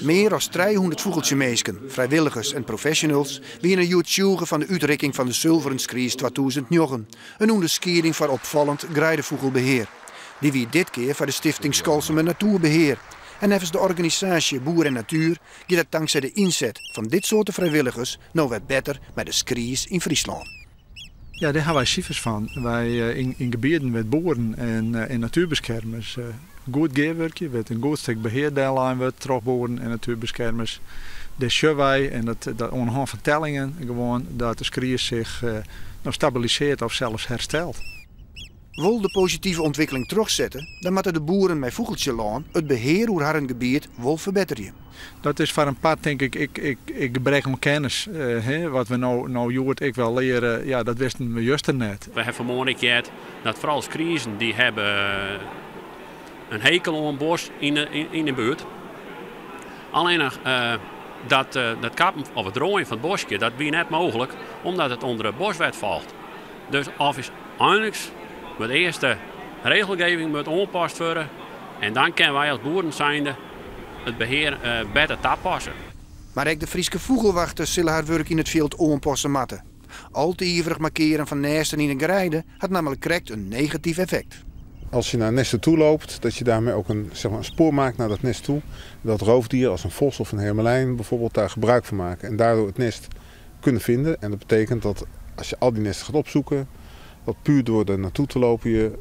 Mear as 300 fûgeltsjeminsken, frijwilligers en professionals wiene hjoed tsjûge fan de útrikking fan de Sulveren Skries 2009, in ûnderskieding foar opfallend greidefûgelbehear. Dy wie dit kear foar de Stifting Skolsumer Natoerbehear. En neffens de organisaasje Boer en Natuer giet it tanksij de ynset fan dit soarte frijwilligers no wer better mei de skries yn Fryslân. Ja, dêr ha wy sifers fan. Wy yn gebieten wêr't boeren en natuerbeskermers goed gearwurkje, wêr't in goed stik behear dellein wurdt troch boeren en natuerbeskermers, dêr sjogge wy, en dat oan de hân fan tellingen gewoan, dat de skries sich no stabilisearret of sels herstelt. Wol de positive ûntwikkeling trochsette, dan moatte de boeren mei fûgeltsjelân it behear oer harren gebiet wol ferbetterje. Dat is foar in part tink ik ek gebrek oan kennis. Wat we no hjoed ek wel leare, ja, dat wisten we juster net. We ha fan 'e moarn ek heard dat foaral skriezen dy hawwe in hekel oan bosk yn de buert. Allinnich dat kappen of it roaien fan it boskje, dat wie net mooglik omdat it ûnder de boswet falt. Dus of is einliks moat earst de regelgeving moat oanpast wurde en dan kinne wy as boeren zijnde it behear better tapasse. Mar ek de Fryske fûgelwachters sille har wurk yn it fjild oanpasse moatte. Al te iverich markearen fan nêsten yn 'e greide hat nammentlik krekt in negatyf effekt. Als je naar nesten toe loopt, dat je daarmee ook een, zeg maar, een spoor maakt naar dat nest toe. Dat roofdieren als een vos of een hermelijn bijvoorbeeld daar gebruik van maken en daardoor het nest kunnen vinden. En dat betekent dat als je al die nesten gaat opzoeken, dat puur door er naartoe te lopen je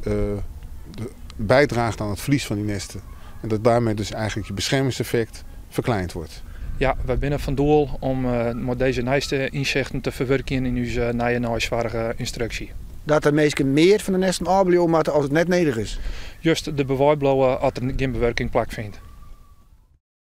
bijdraagt aan het verlies van die nesten. En dat daarmee dus eigenlijk je beschermingseffect verkleind wordt. Ja, wy binne fan doel om mei dizze nijste ynsichten te ferwurkjen yn ús nije neisoarchynstruksje. Dat de minsken mear fan de nêsten ôfbliuwe moatte as it net nedich is. Just derby wei bliuwe as der gjin bewurking plakfynt.